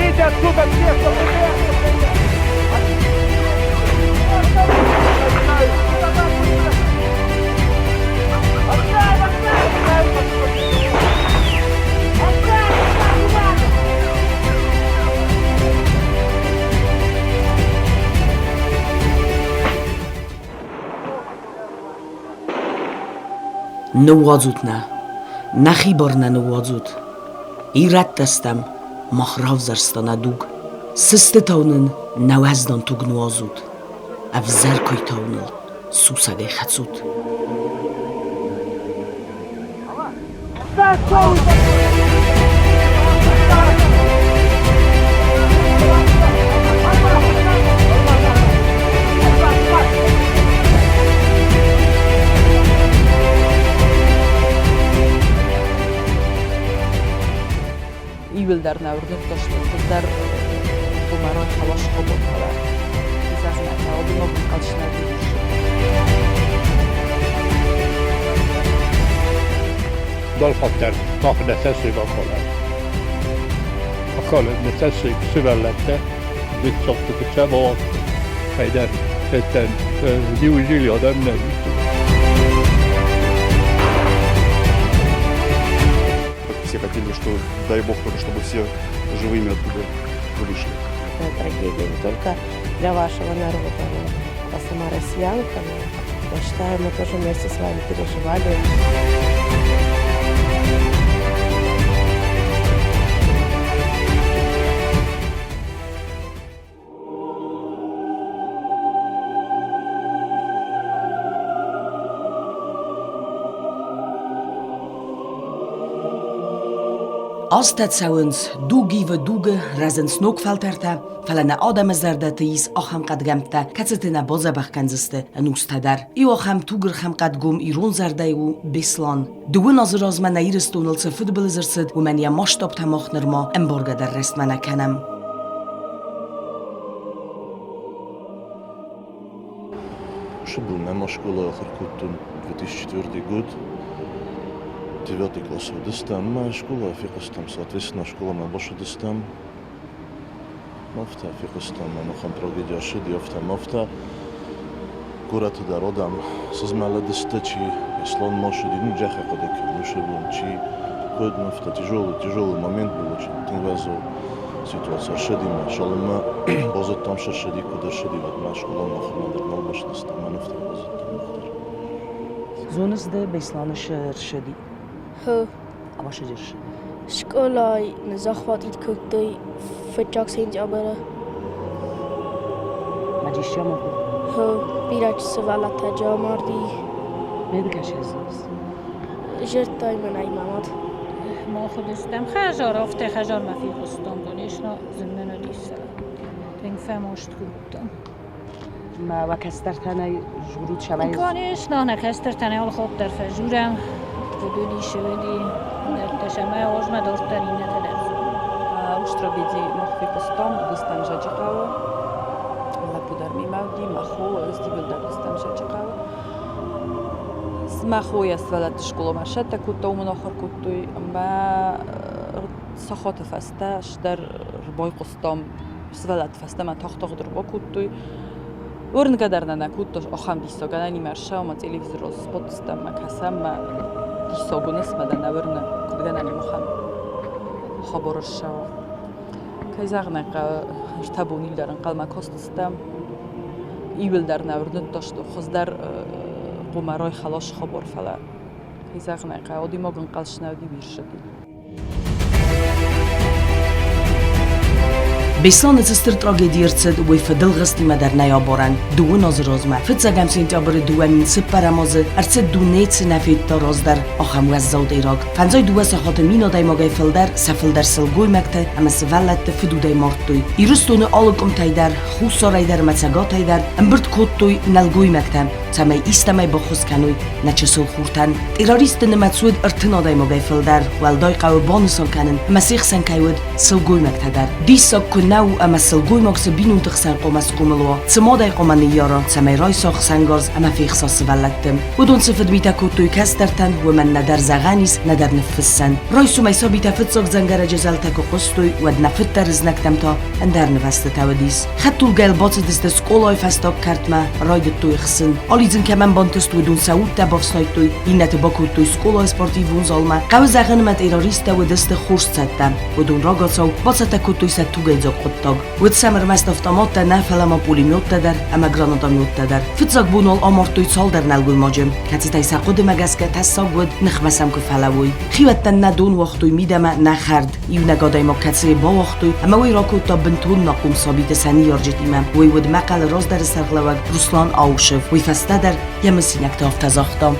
Уберите отсюда всех, Ныууадзут нӕ, нӕхи бар нӕ ныууадзут. Ирӕттӕ стӕм, мах равзӕрста нӕ дуг. Сыстытау нын нӕ уӕздан туг нуазут, ӕвзӕр куыйтау ныл сусӕгӕй хӕцут. Иууылдӕр нӕ уырныдта сты, хуыздӕр къуымӕрон хъӕлӕс хоботхӕлар. Dolkopter 2 Все хотели, что дай бог только, чтобы все живыми оттуда вышли. Это трагедия не только для вашего народа, но я сама россиянка, но я считаю, мы тоже вместе с вами переживали. Азтӕ цӕуынц, дуг ивы дугы, рӕзынц ног фӕлтӕртӕ, фӕлӕ нӕ адӕмы зӕрдӕты ис ахӕм хъӕдгӕмттӕ, кӕцыты нӕ бадзӕбӕх кӕндзысты ӕнустӕ дӕр. Иу ахӕм тугырхӕм хъӕдгом ирон зӕрдӕйы у Беслан. Дыууын азы размӕ нӕ Ирыстоныл цы фыдбылыз ӕрцыд, уымӕн йӕ масштабтӕ мах нырма ӕмбаргӕ дӕр рӕстмӕ нӕ кӕнӕм. Уыцы был нӕма скъолайы ахуыр кодтон 2004 год, девятый класс уыдыстӕм ӕмӕ скъолайы фехъуыстам, соответственно, скъоламӕ бацыдыстӕм. Афтӕ фехъуыстам, ӕнӕхъӕн трагеди ӕрцыди, афтӕ ӕмӕ афтӕ. Горӕты дӕр адӕм сызмӕлыдысты, чи Беслӕнмӕ ссыди, ну, джахи хъуыды кӕны, уыцы бон, чи куыд, ну, афтӕ тяжелый, тяжелый момент был очень, тынг уӕззау ситуаци ӕрцыди мӕ цалынмӕ базыдтам, цы ӕрцыди, куыд ӕрцыди, уӕдмӕ скъоламӕ ахуырмӕ дӕр нал бацыдыстӕм, мӕн афтӕ базыдтам мах дӕр. Зоныс ды Беслӕны ссыди? Хы. Ӕмӕ ссыди ссыди? Скъолайы ныззахватид кодтой фыццаг сентябры. Хы, бирӕ сывӕллӕттӕ джы амарди. Зӕрдтай мӕнӕй мӕ мад. Мах уыдыстӕм хӕзар, афтӕ хӕзармӕ фехъуыстам, конечно, зын нын уыдис, фӕлӕ тынг фӕмаст кодтам. Мӕ уӕ кӕстӕртӕн ӕй журут сӕмӕй? Конечно, нӕ кӕстӕртӕн алы хатт дӕр фӕжурӕм, куыд уыди, цы уыди, уыдӕттӕ сӕмӕ азмӕ дарддӕр иннӕтӕ дӕр. Уыцы трагеди мах фехъуыстам, уыдыстӕм Зӕджыхъӕуы. Лӕппу дӕр мемӕ уыди, мӕ хо, ӕз дӕр уыдыстӕм Зӕджыхъӕуы. Мӕ хойӕ сывӕллӕтты скъоламӕ сӕттӕ кодта, уымӕн ахуыр кодтой ӕмӕ сахаты фӕстӕ дӕр ӕрбайхъуыстам сывӕллӕтты фӕстӕмӕ тагъд-тагъд ӕрбакодтой. Уырнгӕ дӕр нӕ нӕ кодта ахӕм диссаг, ӕнӕнимӕ ӕрсӕуӕм ӕмӕ телевизорыл сбадтыстӕм ӕмӕ кӕсӕм ӕмӕ диссаг уыныс мӕ дӕ нӕ уырны, куыд гӕнӕн и махӕн хабар ӕрсӕуа. Кӕй зӕгъын ӕй хъӕуы, ӕртӕ боны дӕр ӕнхъӕлмӕ кастыстӕм. Иуылдӕр нӕ уырныдта, что хуыздӕр хъуамӕ райхӕла хабар, фӕлӕ кӕй зӕгъын ӕй хъӕуы, адӕймаг ӕнхъӕл нӕ уыди уый Беслӕны цы стыр трагеди ӕрцыд, уый фӕдыл гъызтимӕ дӕр нӕй абарӕн. Дыууын азы размӕ, фыццӕгӕм сентябры 2004 азы ӕрцыд дуне цы нӕ федта раздӕр, ахӕм уӕззау теракт. Фӕндзай дыууӕ сахаты мин адӕймагӕй фылдӕр, сӕ фылдӕр сылгоймӕгтӕ ӕмӕ сывӕллӕтты фыдудӕй мардтой. Ирыстоны алы къуымтӕй дӕр, Хуссарӕй дӕр ӕмӕ Цӕгатӕй дӕр ӕмбырд кодтой нӕлгоймӕгтӕ. цӕмӕй истӕмӕй баххуыс кӕной нӕ чысыл хуртӕн. Террористты нымӕц уыд 30 адӕймагӕй фылдӕр. Уӕлдай хъӕуы банысан кӕнын, ӕмӕ се хсӕн кӕй уыд сылгоймӕгтӕ дӕр. Диссаг куы нӕ у, ӕмӕ сылгоймаг цы бинонты хсӕн хъуамӕ схъомыл уа, цы мадӕй хъуамӕ ныййара, цӕмӕй райса хсӕнгарз ӕмӕ фехса сывӕллӕтты. Уыдон цы фыдмитӕ кодтой кӕстӕртӕн, уымӕн нӕдӕр зӕгъӕн ис, нӕдӕр ныффыссӕн. Райсомӕй сабитӕ фыццаг дзӕнгӕрӕджы зӕлтӕ куы хъуыстой, уӕд нӕ фыддӕр знӕгтӕм та ӕндӕр нывӕзтытӕ уыдис. Хӕдтулгӕйыл бацыдысты скъолайы фӕстаг кӕртмӕ, райдыдтой хсын. Алидзын кӕмӕн бантыст, уыдон сӕ удтӕ бафснайдтой, иннӕты бакодтой скъолайы спортивон залмӕ. Хъӕуы зӕгъынмӕ террористтӕ уыдысты хорз цӕттӕ. Уыдон рагацау бацӕттӕ кодтой сӕ тугӕйдзаг хъуыддаг. Уыд сӕм ӕрмӕст автоматтӕ нӕ, фӕлӕ ма пулеметтӕ дӕр ӕмӕ гранатометтӕ дӕр. Фыццаг бон уал амардтой цалдӕр нӕлгоймаджы, кӕцытӕй сӕ хъуыдымӕ гӕсгӕ тӕссаг уыд, ныхмӕ сӕм куы фӕлӕууой. Хиуӕттӕн нӕ дон уагътой мидӕмӕ, нӕ хӕрд. Иунӕг адӕймаг кӕцыйы бауагътой ӕмӕ уый ракодта бынтон нахъом сабиты сӕ ныййарджытимӕ. Уый уыд Мӕхъӕлы раздӕры сӕргълӕууӕг Руслан Аушев. Уый фӕстӕ дӕр йӕ мысинӕгты афтӕ загъта.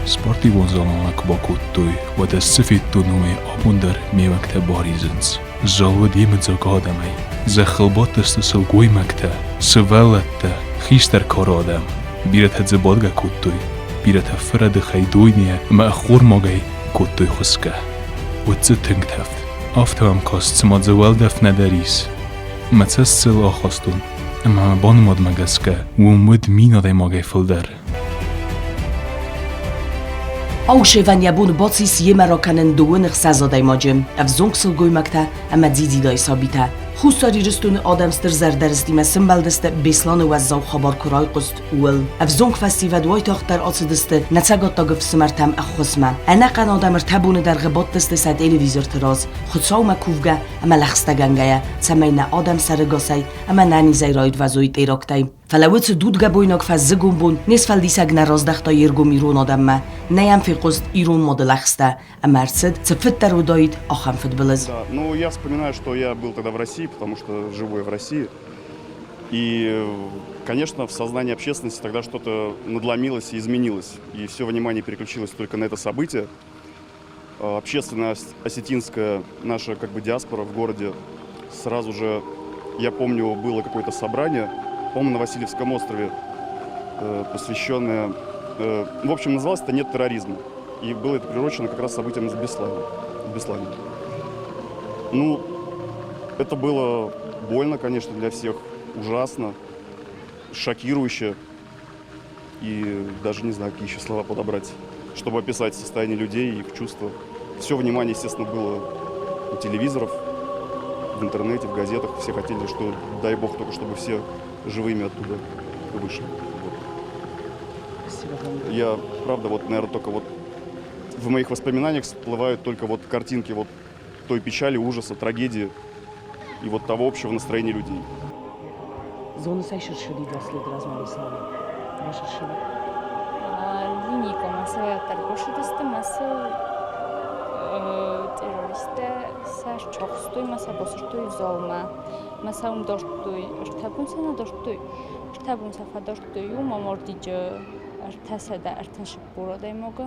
Спортивон залмӕ куы бакодтой, уӕд ӕз цы федтон, уымӕй абон дӕр ме уӕнгтӕ баризынц. Зал уыд йемыдзаг адӕмӕй. Зӕххыл бадтысты сылгоймӕгтӕ, сывӕллӕттӕ, хистӕр кары адӕм. Бирӕтӕ дзы бадгӕ кодтой, бирӕтӕ фырӕдыхӕй дойныйӕ ӕмӕ ӕххормагӕй кодтой хуысгӕ. Уыд дзы тынг тӕвд. Афтӕ мӕм каст, цыма дзы уӕлдӕф нӕдӕр ис. Мӕ цӕст сыл ахастон, ӕмӕ мӕ банымадмӕ гӕсгӕ уым уыд 1000 адӕймагӕй фылдӕр. Аушевӕн йӕ бон бацис йемӕ ракӕнын дыууын ӕхсӕз адӕймаджы, ӕвзонг сылгоймӕгтӕ ӕмӕ дзидзидай сабитӕ. Хуссар Ирыстоны адӕм стыр зӕрдӕрыстимӕ сымбӕлдысты Беслӕны уӕззау хабар куы райхъуыст, ууыл. Ӕвзонг фӕсивӕд уайтагъддӕр ацыдысты нӕ цӕгаттаг ӕфсымӕртӕм ӕххуысмӕ. Ӕнӕхъӕн адӕм ӕртӕ боны дӕргъы бадтысты сӕ телевизорты раз, Хуыцаумӕ кувгӕ ӕмӕ лӕгъстӕгӕнгӕйӕ, цӕмӕй нӕ адӕм сӕрыгасӕй ӕмӕ нӕнизӕй раирвӕзой терактӕй. Фӕлӕ уыцы дудгӕбойнаг фӕззыгон бон не сфӕлдисӕг нӕ раздӕхта йе ргом ирон адӕммӕ, нӕ йӕм фехъуыст ирон мады лӕгъстӕ, ӕмӕ ӕрцыд, цы фыддӕр уыдаид, ахӕм фыдбылыз. Да, ну я вспоминаю, что я был тогда в России, потому что живу я в России. И, конечно, в сознании общественности тогда что-то надломилось и изменилось. И все внимание переключилось только на это событие. Общественная осетинская наша как бы диаспора в городе сразу же, я помню, было какое-то собрание, по-моему, на Васильевском острове, посвященное, в общем, называлось это «Нет терроризма». И было это приурочено как раз событиям в Беслане. В Беслане. Ну, это было больно, конечно, для всех, ужасно, шокирующе. И даже не знаю, какие еще слова подобрать, чтобы описать состояние людей и их чувства. Все внимание, естественно, было у телевизоров, в интернете, в газетах. Все хотели, что дай бог только, чтобы все живыми оттуда вышли. Вот. Спасибо вам. Я, правда, вот, наверное, только вот в моих воспоминаниях всплывают только вот картинки вот той печали, ужаса, трагедии и вот того общего настроения людей. Зоныс ӕй сырсыди дӕс размӕ Бесланы? Басырсыди. Линейка масовая торгошидысты масыл террористтӕ сӕ счохстой маса босыртой залмӕ. Маса умдордтой ӕртӕ бун сӕ надордтой. 4 бун сӕ фӕдордтой ум амордиджы 340 адӕймагы.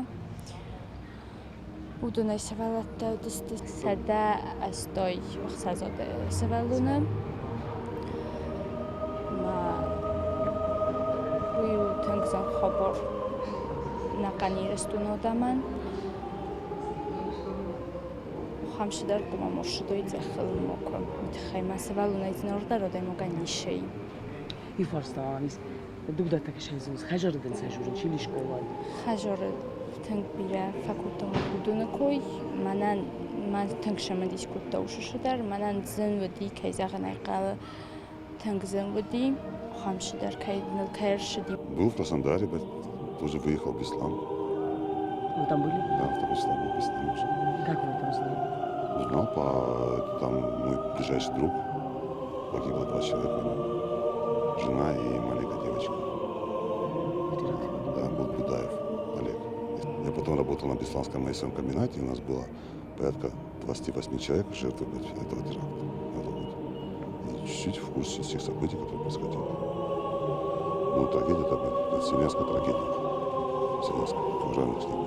Уыдонӕй сывӕллӕттӕ уыдысты 186 сывӕллоны. Ма уый у тынг зын хабар ӕнӕхъӕн Ирыстоны адӕмӕн. Ахӕм цыдӕр хъуамӕ морсыдой зӕххыл макуы. Уый тыххӕй ма сывӕллонӕй зынаргъдӕр адӕймагӕн ницы и. И фарста дудатак шезунс хӕжары дын сӕжурын чили школа. Хӕжары тынг бирӕ фӕкодтам уыдоны кой. Мӕнӕн мӕн тынг цымыдис кодта уыцы дӕр. Мӕнӕн зын уыди, кӕй зӕгъын ӕй хъӕуы, тынг зын уыди. Ахӕм цыдӕр кӕй ныл кӕй ӕрцыди. Был в Краснодаре, тоже выехал в Беслан. Вы там были? Да, в Беслан, в Беслане уже. Как вы это узнали? Узнал по... Там мой ближайший друг, погибло два человека у него. Жена и маленькая девочка. Да, был Будаев Олег. Я потом работал на Бесланском маисовом комбинате, и у нас было порядка 28 человек жертв этого теракта. И чуть-чуть в курсе всех событий, которые происходили. Ну, трагедия это вселенская трагедия. Вселенская. Равных не было.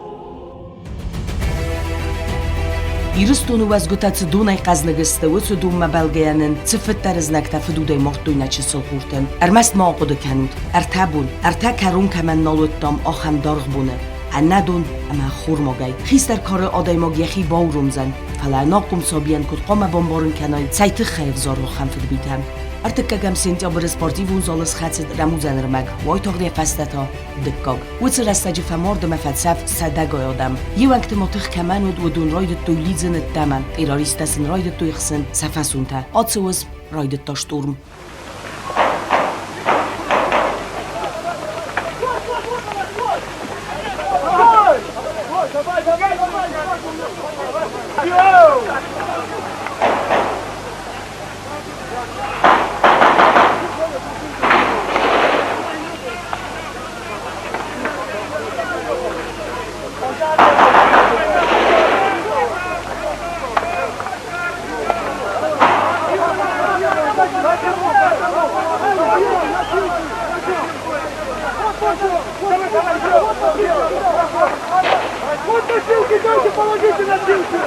Ирыстоны уӕзгуытӕ цы донӕй хъӕзныг сты, уыцы донмӕ бӕлгӕйӕ нын цыфыддӕр знӕгтӕ фыдудӕй мардтой нӕ чысыл хурты. Ӕрмӕст ма ахъуыды кӕнут, ӕртӕ бон, ӕртӕ кӕрон кӕмӕн нал уыдтам, ахӕм даргъ боны, ӕнӕдон ӕмӕ ӕххормагӕй. Хистӕр кары адӕймаг йӕхи бауромдзӕн, фӕлӕ ӕнахъом сабийӕн куыд хъуамӕ бамбарын кӕнай, цӕй тыххӕй ӕвзары ахӕм фыдмитӕ? Ӕртыккӕгӕм сентябры спортивон залы схӕцыд рӕмудзӕн ӕрмӕг, уайтагъд йӕ фӕстӕ та Дыккаг. Уыцы рӕстӕджы фӕмард ӕмӕ фӕцӕф сӕдӕгай адӕм. Йе уӕнгты ма тых кӕмӕн уыд, уыдон райдыдтой лидзын ӕддӕмӕ. Террористтӕ сын райдыдтой хсын сӕ фӕсонтӕ. Ацы уысм райдыдта штурм. Вот носилки, дайте, положите носилки!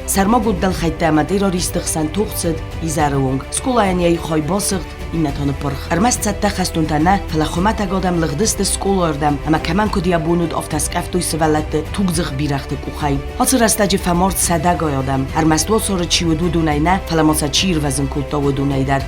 Сӕрмагонд дӕлхӕйттӕ ӕмӕ террористты хсӕн тох цыд изӕры онг. Скъолайӕн йӕ хай басыгъд, иннӕ та ныппырх. Ӕрмӕст цӕттӕ хӕстонтӕ нӕ, фӕлӕ хуымӕтӕг адӕм лыгъдысты скъолайырдӕм ӕмӕ кӕмӕн куыд йӕ бон уыд, афтӕ скъӕфтой сывӕллӕтты тугдзых бирӕгъты къухӕй. Ацы рӕстӕджы фӕмард сӕдӕгай адӕм. Ӕрмӕст уацары чи уыд, уыдонӕй нӕ, фӕлӕ ма сӕ чи ирвӕзын кодта, уыдонӕй дӕр.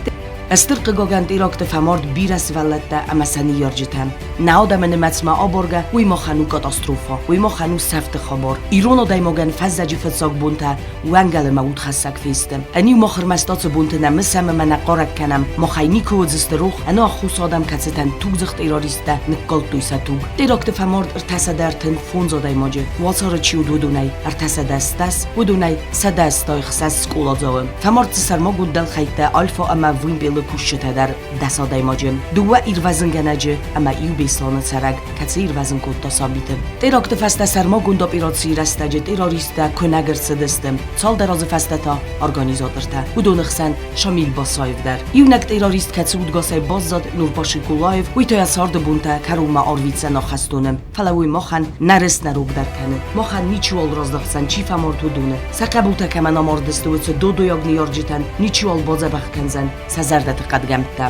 Стыр хъыгагӕн, теракты фӕмард бирӕ сывӕллӕттӕ ӕмӕ сӕ ныййарджытӕ. Нӕ адӕмы нымӕцмӕ абаргӕ, уый махӕн у катастрофӕ, уый махӕн у сӕфты хабар. Ирон адӕймагӕн фӕззӕджы фыццаг бонтӕ уӕнгӕл ӕмӕ удхӕссӕг фесты. Ӕниу мах ӕрмӕст ацы бонты нӕ мысӕм ӕмӕ нӕ хъарӕг кӕнӕм, махӕй никуы уыдзысты рох, ӕнӕаххос адӕм, кӕцытӕн тугдзых террористтӕ ныккалдтой сӕ туг. Теракты фӕмард 335 адӕймаджы, уацары чи уыд, уыдонӕй 310, уыдонӕй 186 скъоладзауы. Фӕмард дзы сӕрмагонд дӕлхӕйттӕ Альфа ӕмӕ Вымпелы кусджытӕ дӕр дӕс адӕймаджы, дыууӕ ирвӕзынгӕнӕджы ӕмӕ иу Беслӕны цӕрӕг, кӕцы ирвӕзын кодта сабиты. Теракты фӕстӕ сӕрмагонд операцийы рӕстӕджы террористтӕ куынӕг ӕрцыдысты, цалдӕр азы фӕстӕ та организатортӕ, уыдоны хсӕн Шамиль Басаев дӕр. Иунӕг террорист, кӕцы удгасӕй баззад, Нурбаши Кулаев, уый та йӕ царды бонтӕ кӕронмӕ арвитдзӕн ахӕстоны. Фӕлӕ уый махӕн нӕ рыст нӕ рогдӕр кӕны. Махӕн ничиуал раздӕхдзӕн, чи фӕмард, уыдоны. Сӕ хъӕбултӕ кӕмӕн амардысты, уыцы додойаг ныййарджытӕн ничиуал бадзӕбӕх кӕндзӕн сӕ зӕрдӕты хъӕдгӕмттӕ.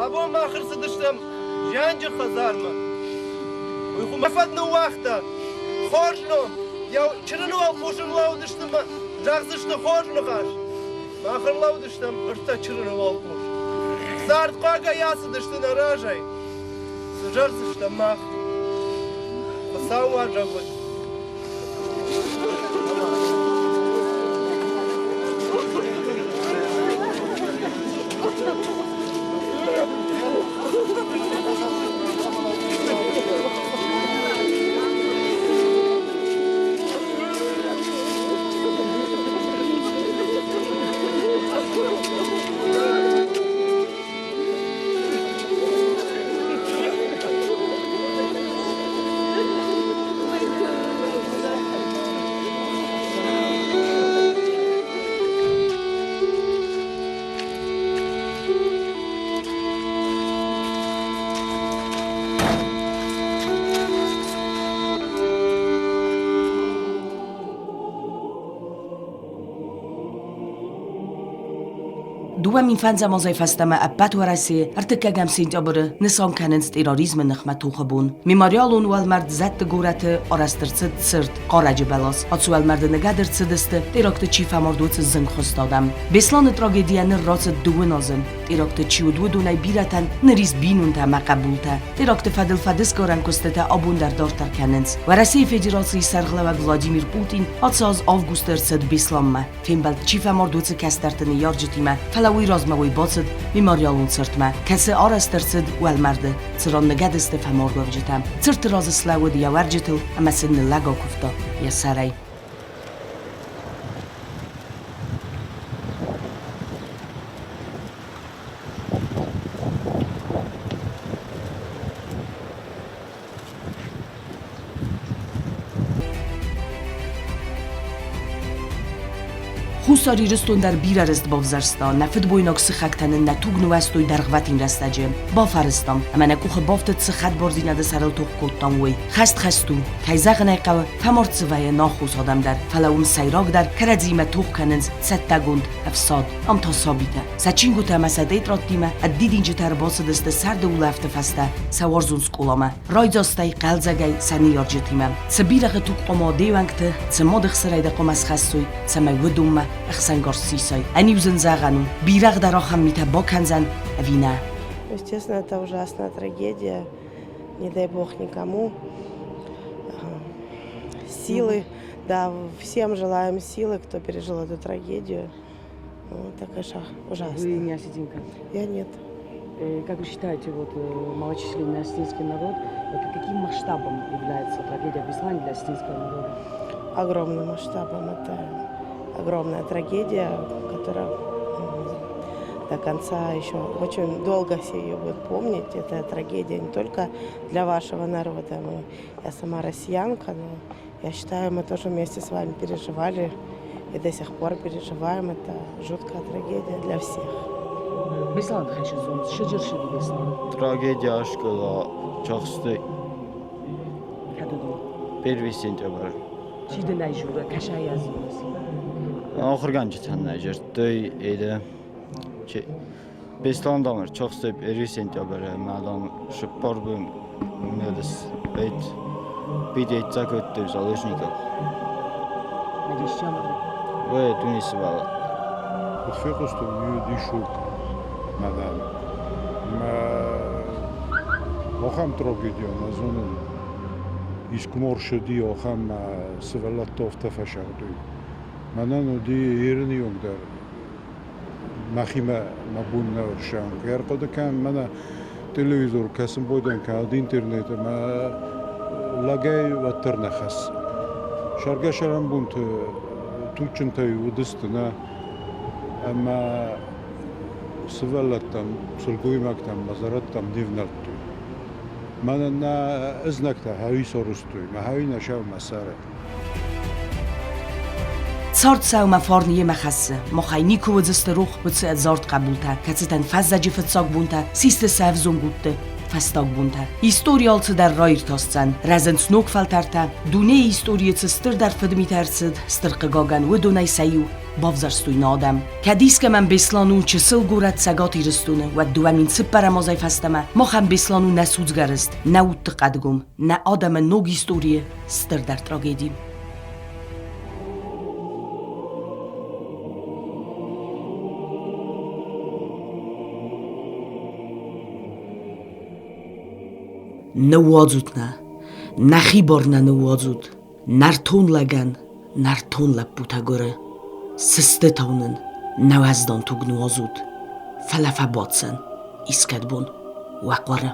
Абон мах ӕрцыдыстӕм зианджын хӕдзармӕ. Уый хуымӕ фӕд ныууагъта. Хорз ном, йӕ чырыны уӕлхъус ӕрлӕууыдысты мӕ зӕгъдзысты хорз ныхас. Мах ӕрлӕууыдыстӕм ӕртӕ чырыны уӕлхъус. Цардхъуагӕй ацыдысты нӕ разӕй. Цы зӕгъдзыстӕм мах? Хуыцау уазӕг уӕд. Дыууӕ мин фӕндзӕм азӕй фӕстӕмӕ ӕппӕт Уӕрӕсейы ӕртыккӕгӕм сентябры нысан кӕнынц терроризмы ныхмӕ тохы бон. Мемориалон уӕлмӕрд Зӕдты горӕты арӕзт ӕрцыд цырт Хъарӕджы бӕлас. Ацы уӕлмӕрды ныгӕд ӕрцыдысты, теракты чи фӕмард, уыцы зынгхуыст адӕм. Беслӕны трагедийӕ ныр рацыд дыууын азы. Теракты чи уыд, уыдонӕй бирӕтӕн ныр ис бинонтӕ ӕмӕ хъӕбултӕ. Теракты фӕдыл фӕдысгарӕн куыстытӕ абон дӕр дарддӕр кӕнынц. Уӕрӕсейы Федерацийы сӕргълӕууӕг Владимир Путин ацы аз августы ӕрцыд Беслӕнмӕ. Фембӕлд чи фӕмард, уыцы кӕстӕрты ныййарджытимӕ, фӕлӕ уый размӕ уый бацыд мемориалон цыртмӕ, кӕцы арӕзт ӕрцыд уӕлмӕрды, цыран ныгӕд сты фӕмардуӕвджытӕ. Цырты раз слӕууыд йӕ уӕрджытыл ӕмӕ сын ныллӕг акуывта йӕ сӕрӕй. Хуссар Ирыстон дӕр бирӕ рыст бавзӕрста, нӕ фыдбойнаг сыхӕгтӕ нын нӕ туг нуӕзтой дӕргъвӕтин рӕстӕджы. Бафӕрӕзтам, ӕмӕ нӕ къухы бафтыд цы хӕдбардзинады сӕрыл тох кодтам, уый. Хӕст хӕст у, кӕй зӕгъын ӕй хъӕуы, фӕмард дзы вӕййы наххос адӕм дӕр, фӕлӕ уым сӕйрагдӕр кӕрӕдзиимӕ тох кӕнынц цӕттӕгонд ӕфсад. Ам та сабитӕ. Сӕ чингуытӕ ӕмӕ сӕ тетрӕдтимӕ ӕд дидинджытӕ ӕрбацыдысты сӕрды улӕфты фӕстӕ сӕ уарзон скъоламӕ. Райдзастӕй, хъӕлдзӕгӕй сӕ ныййарджытимӕ. Цы бирӕгъы туг хъуамӕ де уӕнгты, цы мады хсырӕй дӕ хъуамӕ схӕссой, цӕмӕй уыдонмӕ ӕхсӕнгарз сисай. Ӕниу зын зӕгъӕн у, бирӕгъ дӕр ахӕм митӕ бакӕндзӕн ӕви нӕ. Естественно, это ужасная трагедия. Не дай бог никому. Силы, да, всем желаем силы, кто пережил эту трагедию. Это, конечно, ужасно. Вы не осетинка? Я нет. Как вы считаете, вот малочисленный осетинский народ, каким масштабом является трагедия в Беслане для осетинского народа? Огромным масштабом. Это огромная трагедия, которая до конца еще очень долго все ее будут помнить. Это трагедия не только для вашего народа. Я сама россиянка, но я считаю, мы тоже вместе с вами переживали и до сих пор переживаем. Это жуткая трагедия для всех. Беслан хашизон, шыджыршыди Беслан. Трагедия школа чахсты. Кадудо. 1 сентябрь. Чиды найжура, кашай азимас. Ахырганчытан найжырттой эди. Беслан дамыр чахсты 1 сентябрь мадам шыппар бым нелис бейт бидет закөттü заложников. Вэ Тунис вала. Фехъуыстон юдишук мадам. Ахӕм трагедия нӕ зонын. Искуы ӕрцыди ахӕм сывӕллӕттӕ афтӕ фӕсагътой. Мӕнӕн уыди ерыны онг дӕр мӕхимӕ мӕ бон нӕ ссарын. Ӕрхъуыды кӕн, мӕнӕ телевизор кӕсын байдайын кӕнӕд интернет ӕмӕ лӕгӕй уӕддӕр нӕ хӕссы. Сӕргӕ-сӕрӕнбонты туджджынтӕй уыдысты нӕ ӕмӕ сывӕллӕттӕм, сылгоймӕгтӕм, мӕ зӕрӕдтӕм не внӕлдтой. Мӕнӕн нӕ ӕзнӕгтӕ хӕуи сорустой, мӕ хӕуи нӕ сау мӕ сӕры. Цард сӕумӕ фарн йемӕ хӕссы, махӕй никуы уыдзысты рох уыцы ӕдзард хъӕбултӕ, кӕцытӕн фӕззӕджы фыццаг бонтӕ систы сӕ ӕвзонг удты фӕстаг бонтӕ. Истори алцыдӕр раиртасдзӕн, рӕзынц ног фӕлтӕртӕ, дунейы историйы цы стырдӕр фыдмитӕ ӕрцыд, стыр хъыгагӕн, уыдонӕй сӕ иу бавзӕрстой нӕ адӕм. Кӕд искӕмӕн Беслан у чысыл горӕт Цӕгат Ирыстоны, уӕд 2004 азӕй фӕстӕмӕ махӕн Беслан у нӕ судзгӕ рыст, нӕ удты хъӕдгом, нӕ адӕмы ног историйы стырдӕр трагеди. Ныууадзут нӕ, нӕхи бар нӕ ныууадзут, нӕртон лӕгӕн нӕртон лӕппутӕ гуыры. Сыстытау нын нӕ уӕздан туг нуазут, фӕлӕ фӕбаддзӕн искӕд бон уӕ хъуыры.